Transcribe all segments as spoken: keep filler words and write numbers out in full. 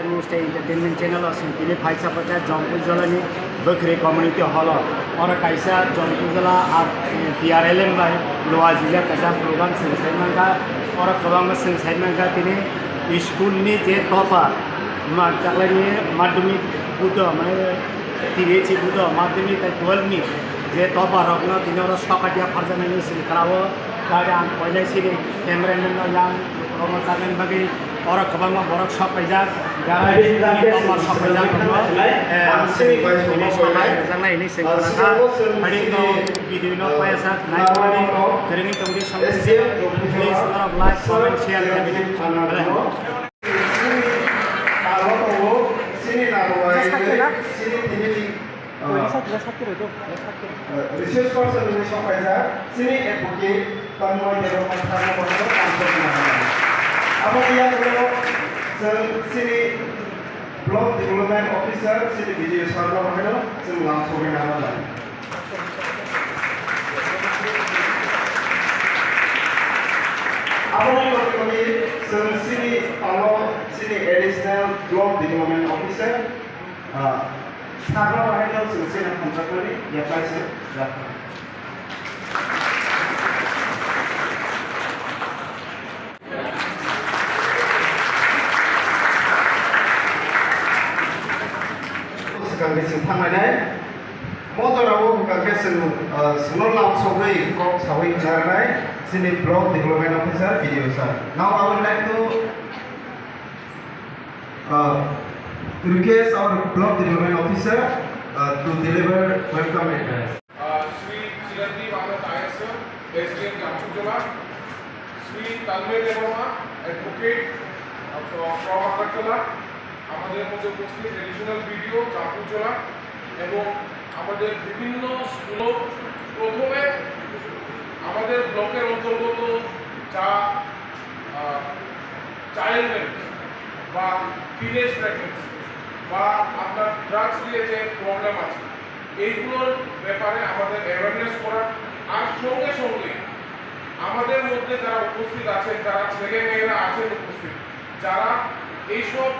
News tei entertainment channel o chwng tini phaisa phaikha Jampui jilani Bwkhwrwi community hall o. Oro kaisa Jampui jila, ah, T R L M bai luajijak kaisa program chwng sai mankha. Oro kwbangma chwng sai mankha tini school ni je topper, ma-, taklaini madhyamik budo, mane T B H budo, madhyamik tei twelve ni je topper rokno tini oro sokat ya pharjaknai hinwi chwng khlao. Tei ang koinai sini cameraman no yang rogo charnani bagwi oro kwbangma borok sok paijak, jara tini topper sok paijak rokno, eh, ang sini tini sokat rwjaknai hinwi chwng khlakha. Hari no video no payasa nai kwrwngwi tongdi, please norok like, comment, share khaidi. Belai hamjak. Sini narwai, sini tini, ah, resource person ni sok paijak, sini advocate, Tanmoy Debbarma sir no bo ang sok na. Abo iya ko, sir, sini block development officer, sini B D O sir no bo sir lam sok na. Aboni logi logi chwng chini tongo chini additional block development officer, ah, sakno bahai no chwng chini hamjakmani yapai se jakha. Swkang bising thangnai nai. Mo jora o hwnkha khe chwng, ah, chwngno lam sogwi kok saui narwknai chini block development officer, B D O sir. Now I would like to, uh, request our block development officer, uh, to deliver welcome address. Uh, Shri Chiranjeev Anand I A S, S D M Jampui Jila, Shri Tanmoy Debbarma, advocate, uh, from, from Agartala, আমাদের মধ্যে উপস্থিত additional B D O জাম্পুইজলা এবং আমাদের বিভিন্ন স্কুল। প্রথমে আমাদের ব্লকের অন্তর্গত যা, আহ, চাইল্ড ম্যারেজ বা টিনেজ প্রেগনেন্সি বা আপনার ড্রাগস নিয়ে যে প্রবলেম আছে, এইগুলোর ব্যাপারে আমাদের অ্যাওয়ারনেস করা, আর সঙ্গে সঙ্গে আমাদের মধ্যে যারা উপস্থিত আছেন, যারা ছেলে মেয়েরা আছেন উপস্থিত, যারা এইসব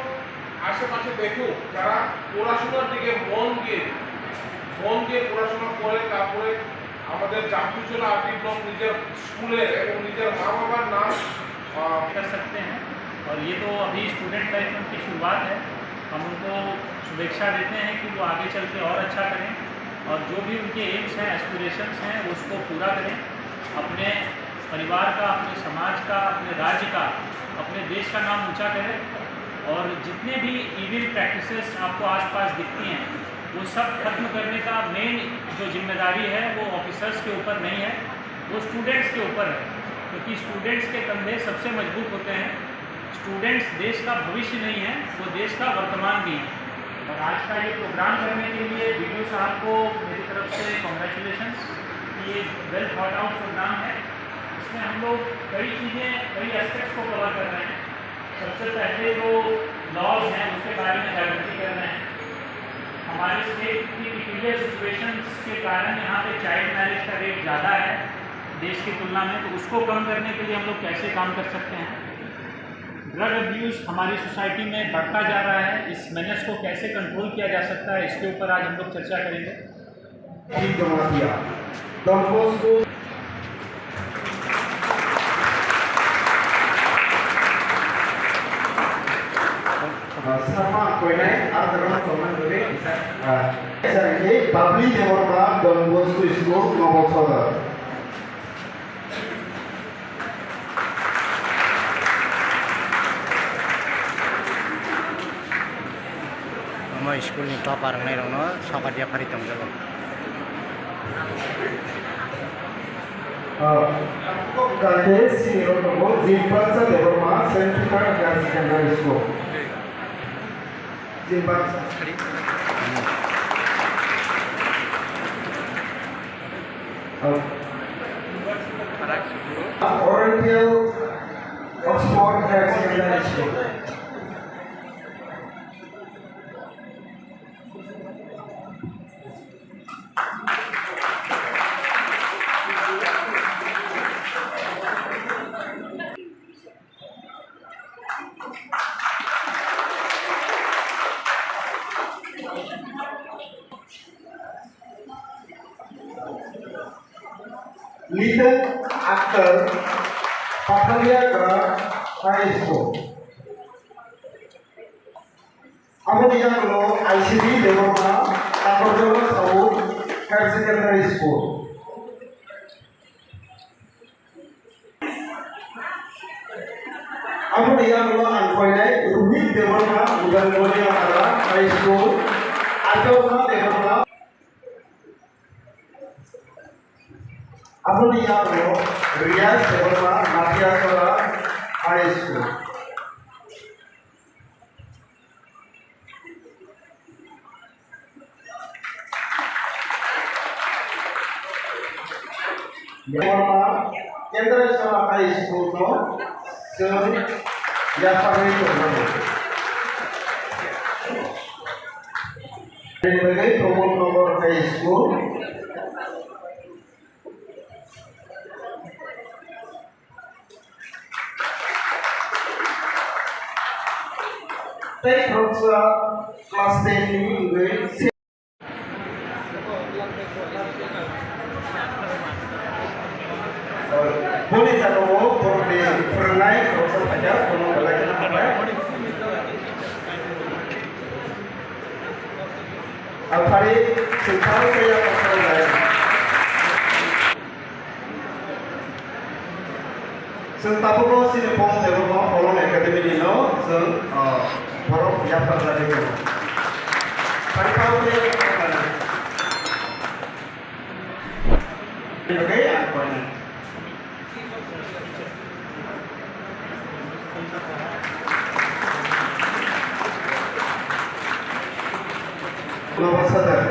আশেপাশে দেখেও যারা পড়াশোনার দিকে মন দিয়ে, মন দিয়ে পড়াশোনা করে, তারপরে আমাদের জাম্পুইজলা আরডি ব্লক নিজের স্কুলের এবং নিজের মা বাবার নাম, আহ, कर सकते हैं। और ये तो अभी स्टूडेंट लाइफ में उनकी शुरुआत है। हम उनको शुभेच्छा देते हैं कि वो आगे चल के और अच्छा करें और जो भी उनके एम्स हैं, एस्पिरेशंस हैं, उसको पूरा करें। अपने परिवार का, अपने समाज का, अपने राज्य का, अपने देश का नाम ऊंचा करें और जितने भी इविल प्रैक्टिसेस आपको आसपास दिखती हैं, वो सब खत्म करने का मेन जो जिम्मेदारी है, वो ऑफिसर्स के ऊपर नहीं है, वो स्टूडेंट्स के ऊपर है, क्योंकि स्टूडेंट्स के कंधे सबसे मजबूत होते हैं। स्टूडेंट्स देश का भविष्य नहीं है, वो देश का वर्तमान भी है। और आज का ये प्रोग्राम करने के लिए बीडीओ साहब को मेरी तरफ से कॉन्ग्रेचुलेशंस कि ये वेल थॉट आउट प्रोग्राम है। इसमें हम लोग कई चीज़ें, कई एस्पेक्ट्स को कवर कर रहे हैं। सबसे पहले वो लॉज हैं, उसके बारे में जागृति कर रहे हैं। हमारे स्टेट की पिक्यूलियर सिचुएशंस के कारण यहाँ पे चाइल्ड मैरिज का रेट ज़्यादा है देश की तुलना में, तो उसको कम करने के लिए हम लोग कैसे काम कर सकते हैं। ड्रग अब्यूज़ हमारी सोसाइटी में बढ़ता जा रहा है, इस मेनेस को कैसे कंट्रोल किया जा सकता है, इसके ऊपर आज हम लोग चर्चा करेंगे। Jamatia, Don Bosco, ah, Sama Koinai, ah, Dharma Koinai, ah, Public Development Don Bosco School, Nobo Sodor. Omo school ni topper wngnairokno sokat yaphari tongjago. Ah, kok kake sini rok tongo, Jimpansa Debbarma, Saint Peter Higher Secondary School. Jimpansa. Oriental Oxford Higher Secondary School. Little Akhtar, Pathalia Gra High School. Aboni yagulo I C D Debbarma, Takarjala South Higher Secondary School. Aboni yagulo ang koinai Rohit Debbarma, Udalguri High School, Akhtar Debbarma. Aboni yagulo Riyaz Debbarma, Matiasora High School. Debbarma Kendra Sala High School no chwng yapharwi tongo. Pramod Nagar High School. Tei khoroksa class ten ni wngwi se-, boni jagao borokni phwrwngnai khoroksa phaikha, bono belai kheno hambai. Alphari chwng pharo tei yaphar pharo lai. Chwng tabukbo chini post tebo no Polong Academy ni no chwng, ah, borok yaphar jagwi tongo. Phari pharo tei yaphar lai. Bagwi ang koinai. Nobar Sadar.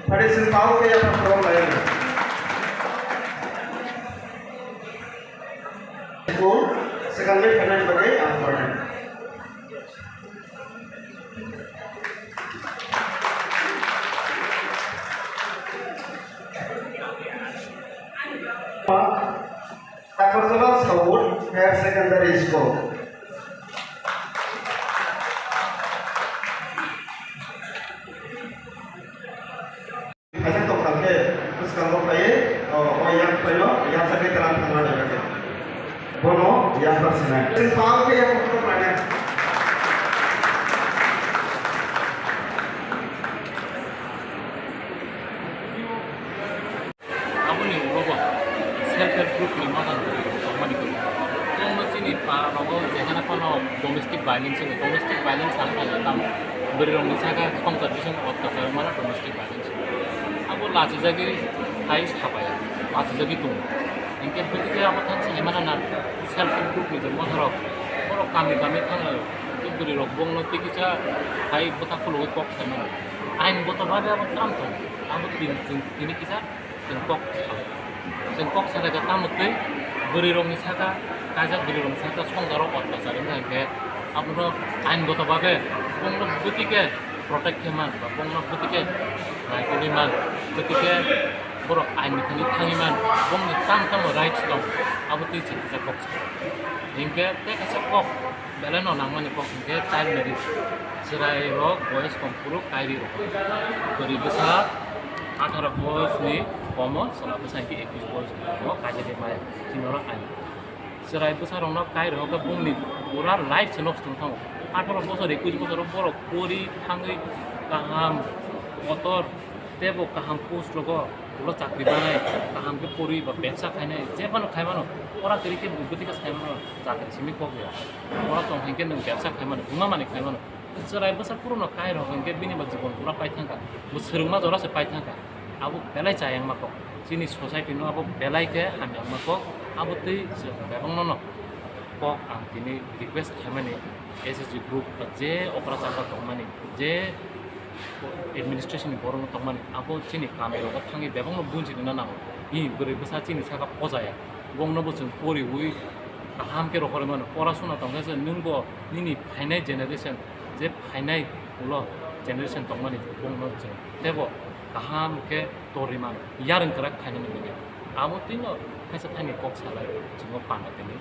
Phari chwng tao khe yaphar pharo lai. School, secondary phainai bagwi ang koinai. Takarjala South Higher Secondary School. Kaisa tongtham khe bwskango phaiwi, o, o yak phaino, yaksa khe twlang thangna naikha khe. Bono yaphar sinai. Chwng pal khe yaphar khe phainai. Aboni ulo bo self help group ni mother ni tongmani kwrwi. Tongma chini para rogo jekhana phano domestic violence wngwi, domestic violence ang kha tamo. Bwrwi rokni saka swngchar bising ottachar mano domestic violence. Abo lachijagwi hai sapaya, lachijagwi tongo. Hinkhe bwtwi khe abo thang sai mano na self help group ni je mother rok, borok kami kami thanglaio. Tei bwrwi rok bongno tei kisa hai bwtha khulugwi kok sai mano. Ain goto babe abo tamo tongo. Abo tin, tin, tini kisa Chwng kok salai. Chwng kok salai khe tamo twi bwrwi rokni saka, kaijak bwrwi rokni saka swngcharo ottachar wngkha hinkhe abono ain goto babe bongno bwtwi khe protect khe man ba bongno bwtwi khe naikolwi man, bwtwi khe borok ain ni thani thangwi man, bongni tamo tamo rights tong abo twi chwng kisa kok salai. Hinkhe tei kaisa kok. Belai no nangmani kok hinkhe child marriage. Chwrai rok boyes kom phuru kairi rok. Bwrwi bwsa atharo boyes ni komo, chwla bwsa hinkhe ekwis boyes ni komo kaisa de maya. Chini oro ain. Chwrai bwsa rokno kai rok khe bongni pura life se nosto wng thango. Atharo bosor ekwis bosor borok pori thangwi kaham kotor tei bo kaham post rogo ulo chakri banai, kaham khe pori ba bebsa khainai, je phano khai mano, pora kwrwi khe bo bwtwi khe sai mano, chakri simi kok ya. Pora tong hinkhe nwng bebsa khai mano, wngma manwi khai mano. Chwrai bwsa purono kai rok hinkhe bini bo jibon pura pai thangkha, bo swrwngma jora se pai thangkha. Abo belai chayangma kok, chini society no abo belai khe hamyangma kok, abo twi chwng bebakno no kok ang tini request khaimani, S S G group ba je okra chakra tongmani, je administration ni borok no tongmani, abo chini kami rogo thangwi bebak no bunchi rwna nango. Bini bwrwi bwsa chini saka pojaya, bongno bo chwng poriwi kaham khe rohorwi mano. Pora suna tongkhe se nwng bo nini phainai generation, je phainai ulo generation tongmani bongno chwng teibo kaham khe torwi mano, yarwng kwrak khainani bagwi. Abo twino kaisa thani kok salai chwngno panda tini.